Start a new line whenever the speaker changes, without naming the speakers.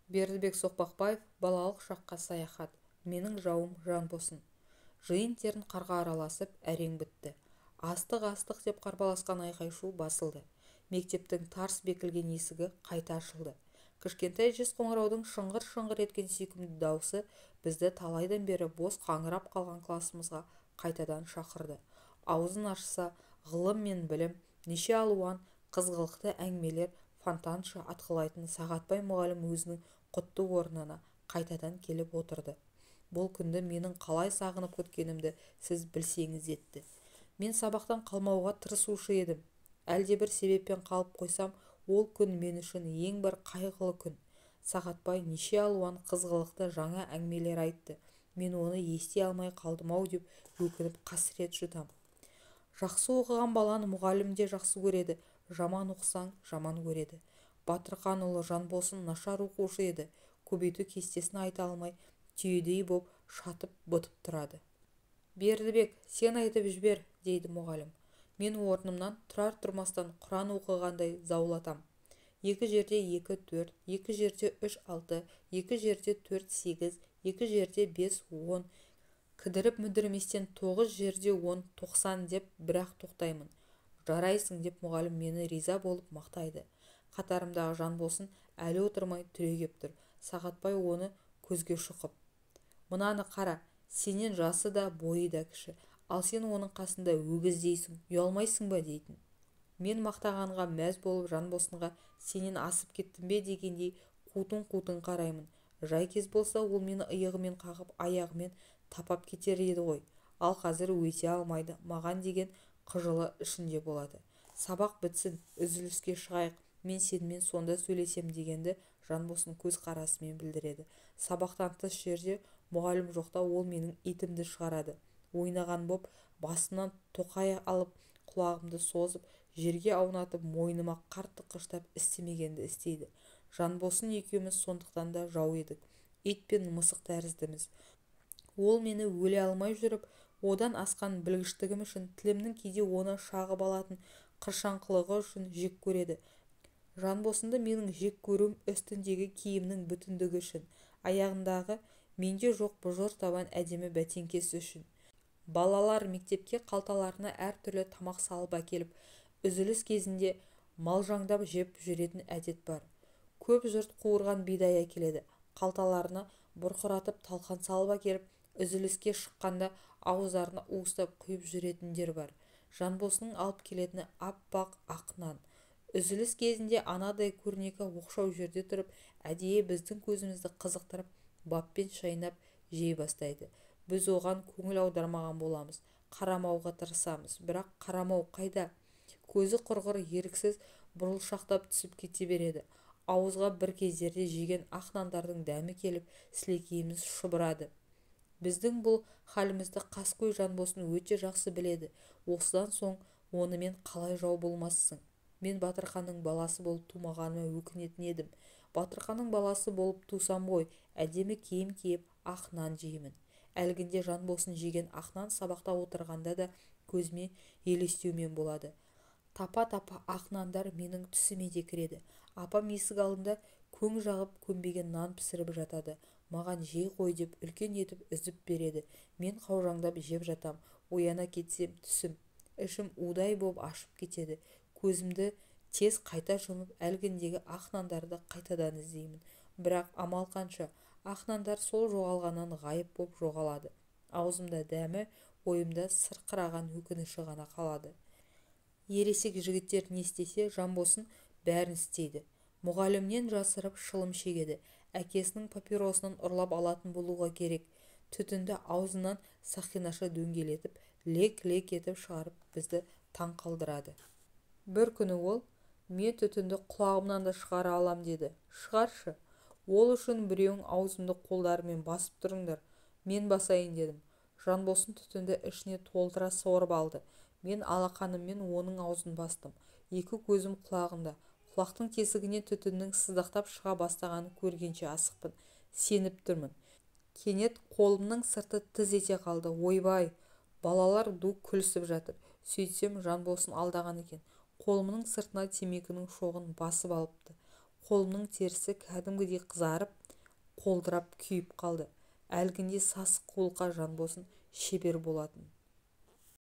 Бердібек Соқпақбаев. Балалық шаққа саяхат. Менің жауым Жанбосын. Жиын-терін қарға араласып әрең бітті. Астық, астық деп қарбаласқан айқай-шу басылды. Мектептің тарс бекілген есігі қайта ашылды. Кішкентай жез қоңыраудың шыңғыр-шыңғыр еткен сүйкімді даусы бізді талайдан бері бос қаңырап қалған класымызға қайтадан шақырды. Аузын ашса, ғылым мен білім, неше алуан қызғылықты әңгімелер фонтанша атқылайтын Сағатбай мұғалім өзінің құтты орнына қайтадан келіп отырды. Бұл күнді менің қалай сағынып күткенімді сіз білсеңіз етті. Мен сабақтан қалмауға тырысушы едім. Әлдебір себеппен қалып қойсам, ол күн мен үшін ең бір қайғылы күн. Сағатбай неше алуан қызғылықты жаңа әңгімелер айтты. Мен оны ести алмай қалдым-ау деп өкініп қасірет жұтам. Жақсы оқыған баланы мұғалім де жақсы көреді, жаман оқысаң, жаман көреді. Батырқанұлы Жанбосын нашар оқушы еді. Көбейту кестесін айта алмай, түйедей боп шатып бұтып тұрады. «Бердібек, сен айтып жібер», дейді мұғалім. Мен орнымнан тұрар-тұрмастан құран оқығандай заулатам. Екі жерде екі төрт, екі жерде үш алты, екі жерде төрт сегіз, екі жерде бес 10, кідіріп-мүдірместен тоғыз жерде 10, 90 деп бірақ тоқтаймын. «Жарайсың», деп мұғалім мені риза болып мақтайды. Қатарымдағы Жанбосын әлі отырмай түрегеп тұр. Сағатбай оны көзге шұқып: «Мынаны қара, сенен жасы да, бойы да кіші. Ал сен оның қасында өгіздейсің, ұялмайсың ба?» дейтін. Мен мақтағанға мәз болып Жанбосынға сенен асып кеттім бе дегендей қутың-қутың қараймын. Жай кез болса, ол мені иығымен қағып, аяғымен тапап кетер еді ғой. Ал қазір өте алмайды, маған деген қыжылы ішінде болады. «Сабақ бітсін, үзіліске шығайық, мен сенімен сонда сөйлесем», дегенді Жанбосын көз қарасымен білдіреді. Сабақтан тыс жерде мұғалім жоқта ол менің итімді шығарады. Ойнаған боп, басымнан тоқай алып, құлағымды созып, жерге аунатып, мойныма қатты қыштап істемегенді істейді. Жанбосын екеуміз сондықтан да жау едік. Ит пен мысық тәріздіміз. Ол мені өле алмай жүріп, одан асқан білгіштігім үшін, тілімнің кейде оны шағып алатын қыршаңқылығы үшін жек көреді. Жанбосынды менің жек көруім үстіндегі киімнің бүтіндігі үшін, аяғындағы менде жоқ бұжыр табан әдемі бәтеңкесі үшін. Балалар мектепке қалталарына әртүрлі тамақ салып әкеліп, үзіліс кезінде малжаңдап жеп жүретін әдет бар. Көп жұрт қуырған бидай әкеледі. Қалталарына бұрқыратып талқан салып әкеліп, үзіліске шыққанда ауыздарына уыстап құйып жүретіндер бар. Жанбосынның алып келетіні аппақ ақ нан. Үзіліс кезінде анадай көрнекі оқшау жерде тұрып, әдейі біздің көзімізді қызықтырып, баппен шайнап жей бастайды. Біз оған көңіл аудармаған боламыз, қарамауға тырысамыз, бірақ қарамау қайда? Көзі құрғыр еріксіз бұрылшақтап түсіп кете береді. Ауызға бір кездерде жеген ақ нандардың дәмі келіп, сілекейіміз шұбырады. Біздің бұл халімізді қаскөй Жанбосын өте жақсы біледі. Осыдан соң онымен қалай жау болмассың? Мен Батырқанның баласы болып тумағаныма өкінетін едім. Батырқанның баласы болып тусам ғой, әдемі киім киіп, ақ нан жеймін. Әлгінде Жанбосын жеген ақ нан сабақта отырғанда да көзіме елестеумен болады. Тапа-тапа ақ нандар менің түсіме де кіреді. Апам есік алдында көң жағып көмбеген нан пісіріп жатады. Маған жей қой деп үлкен етіп үзіп береді. Мен қаужаңдап жеп жатам. Ояна кетсем түсім. Ішім удай боп ашып кетеді. Көзімді тез қайта жұмып, әлгіндегі ақ нандарды қайтадан іздеймін. Бірақ амал қанша, ақ нандар сол жоғалғаннан ғайып боп жоғалады. Аузымда дәмі, ойымда сырқыраған өкініші ғана қалады. Ересек жігіттер не істесе, Жанбосын бәрін істейді. Мұғалімнен жасырып шылым шегеді. Әкесінің папиросынан ұрлап алатын болуға керек. Түтінді аузынан сақинаша дөңгелетіп, лек-лек етіп шығарып, бізді таң қалдырады. Бір күні ол, «Мен түтінді құлағымнан да шығара алам», деді. «Шығаршы. Ол үшін біреуің аузымды қолдарымен басып тұрыңдар. Мен басайын», дедім. Жанбосын түтінді ішіне толтыра сорып алды. Мен алақаныммен оның аузын бастым. Екі көзім құлағында. Құлақтың тесігінен түтіннің сыздақтап шыға бастағанын көргенше асықпын. Сеніп тұрмын. Кенет қолымның сырты тыз ете қалды. Ойбай! Балалар ду күлісіп жатыр. Сөйтсем, Жанбосын алдаған екен. Қолымның сыртына темекінің шоғын басып алыпты. Қолымның терісі кәдімгідей қызарып, қолдырап күйіп қалды. Әлгінде сасық қолқа Жанбосын шебер болатын.